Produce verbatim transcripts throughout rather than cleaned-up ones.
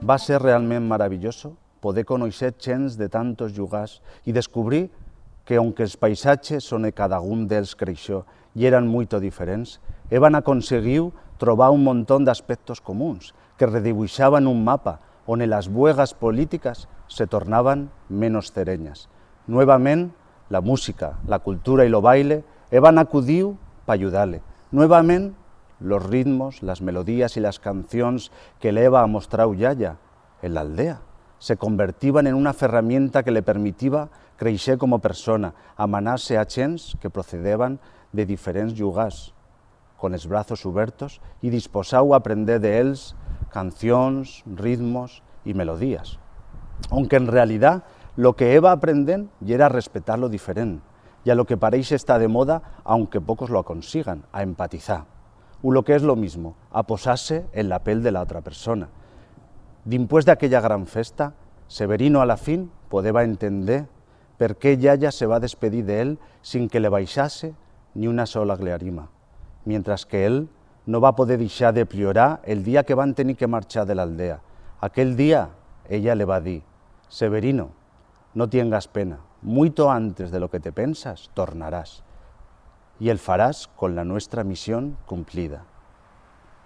Va ser realment maravilloso poder conoixer chents de tantos llugars y descubrir que, onque els paisaches on cadagún d'els creixió yeran muito diferents, heban aconseguiu trobar un montón d'aspectos comuns que redibuixaban un mapa one las buegas politicas se tornaban menos cerenyas. Nuevament, la música, la cultura y lo baile heban acudiu pa ayudar-le. Nuevament, los ritmos, las melodías y las cancions que le heba amostrau Yaya en l'aldea se convertiban en una ferramienta que le permitiba creisher como persona, amanar-se a chents que procedeban de diferents llugars, con els brazos ubertos y disposau a aprender de els cancions, ritmos y melodías. Onque en realidat lo que heba aprendent yera a respetar lo diferent y a lo que pareixe estar de moda, aunque pocos lo aconsigan, a empatizar. U lo que es lo mismo, a posar-se en la pel de la otra persona. Dimpués d'aquella gran festa, Severino a la fin podeba entender per qué Yaya se va despedir de él sin que le baixase ni una sola llagrima, mientras que él no va poder dixar de pllorar el día que van tenir que marchar de l'aldea. Aquel día, ella le va dir: «Severino, no tiengas pena, muito antes de lo que te pensas, tornarás. Y el farás con la nuestra misión cumplida».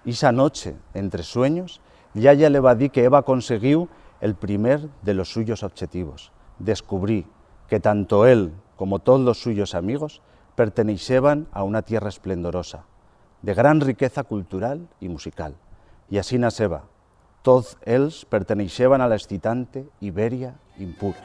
Ixa noche, entre sueños, Yaya le va dir que heba conseguiu el primer de los suyos obchetivos, descubrir que tanto él como toz los suyos amigos perteneixeban a una tierra esplendorosa, de gran riqueza cultural y musical. Y asina seba, toz els perteneixeban a la excitante Iberia impura.